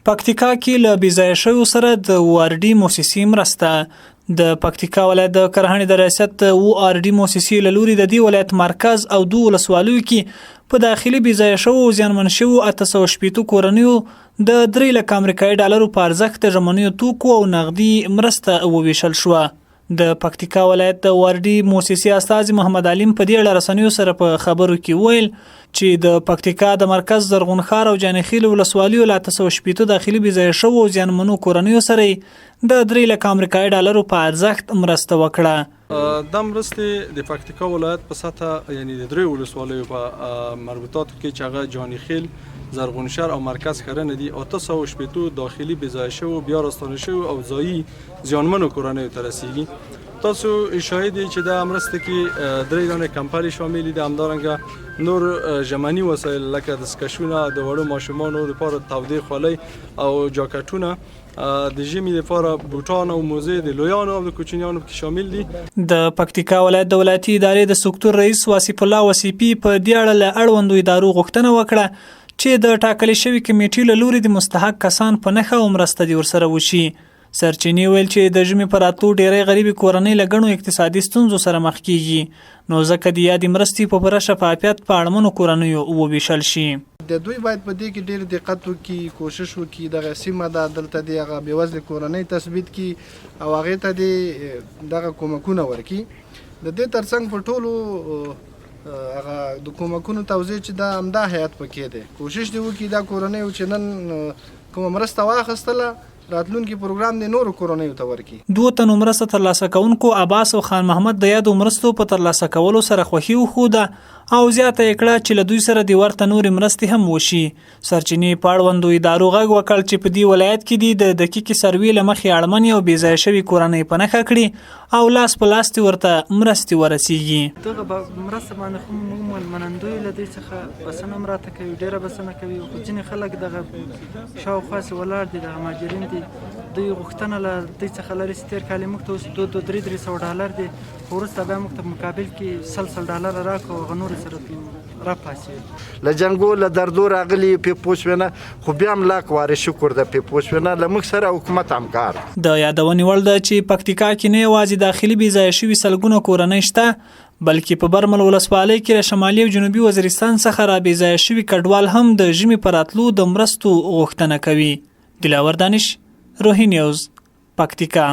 پکتیکا کې له بې ځایه شویو سره د او ار ډي موسسې مرسته. د پکتیکا ولایت د کرهڼې د ریاست د او ار ډي موسسې له لوري د دې ولایت مرکز او دوو ولسوالیو کې په داخلي بې ځایه شوو او زیانمن شوو 860 کورنیو د 3 لکه امریکایي ډالرو په ارزښت د ژمنیو توکو او نغدي مرسته وویشل شوه. د پکتیکا ولایت د وردی موسسې استازي محمد علیم په دې اړه رسنیو سره په خبرو کې وویل چې د پکتیکا د مرکز زرغون ښار او جانخیل ولسوالیو له 860 داخلي بې ځایه شوو او زیانمنو کورنیو سره د 3 لکه امریکایي ډالرو په ارزښت مرسته وکړه. دا مرستې د پکتیکا ولایت په سطح، یعنی د دریو ولسوالیو په مربوطاتو کې چې هغه جانخیل، زرغون شهر او مرکز ښرنه دي، 860 داخلي بې ځایه شوو، بیا راستانه شوو او ځایي زیانمنو کورنیو ته رسیږي. تاسو شاهد یئ چې دا مرسته کې درې دانې کمپلې شاملې دي، همدارنګه نور ژمني وسایل لکه دستکشونه، د وړو ماشومانو لپاره تودې خولۍ او جاکټونه، د ژمي لپاره بوټان او موزې د لویانو او د کوچنیانو کې شامل دي. د پکتیکا ولایت د ولایتي ادارې د سکتور رئیس واصف الله وصیفي په دې اړه له اړوندو ادارو غوښتنه وکړه چې د ټاکل شوې کمیټې له لوري د مستحق کسان په نښه او مرسته دې ورسره وشي. سرچینې ویل چې د ژمي په راتلو ډیری غریبې کورنۍ له ګڼو اقتصادي ستونزو سره مخ کیږي، نو ځکه د یادې مرستې په پوره شفافیت په اړمنو کورنیو وویشل شي. د دوی باید په دې کې ډیر دقت وکړي، کوشش وکړي، دغه سیمه ده دلته دې هغه بېوزلې کورنۍ تثبیت کړي او هغې ته دې دغه کومکونه ورکړي. د دې ترڅنګ په ټولو هغه د کومکونو توزیع چې دا همدا هیئت پکې دی، کوشش دې وکړي دا کورنیو چې نن کومه مرسته واخیستله راتلونکي پروګرام دې نورو کورنیو ته ورکړي. دوو تنو مرسته ترلاسه کوونکو عباس او خان محمد د یادو مرستو په ترلاسه کولو سره خوښي وښوده او زیاته یې کړه چې له دوی سره دې ورته نورې مرستې هم وشي. سرچینې په اړوندو ادارو غږ وکړ چې په دې ولایت کې دې د دقیقې سروې له مخې اړمنې او بې ځایه شوې کورنۍ په نښه کړي او لاس په لاس دې ورته مرستې ورسیږي. دغه مرسته باندې خو موږ منندوی له دوی څخه بسنه هم راته کوي، ډېره بسنه کوي، خو ځینې خلک دغه شاوخوا سي ولاړ دي، دغه مهاجرین دي، دوی غوښتنه له دوی څخه لري چې تېر کال یې موږ ته اوس دوه دوه درې درې سوه ډالر دي، خو وروسته بیا موږ ته په مقابل کې سل سل ډالر راکړو او هغه نورو سره راپاڅېد. له جنګو له دردو راغلي یو پې پوه شوې نه، خو بیا هم لاک وارې شکر ده پې پوه شوې نه، له موږ سره حکومت همکار. د یادونې وړ ده چې پکتیکا کې نه یوازې داخلي بې ځایه شوي سلګونه کورنۍ شته، بلکې په برمل ولسوالۍ کې له شمالي او جنوبي وزیرستان څخه را بې ځایه شوي کډوال هم د ژمي په راتلو د مرستو غوښتنه کوي. دلاور دانش، روهي نیوز، پکتیکا.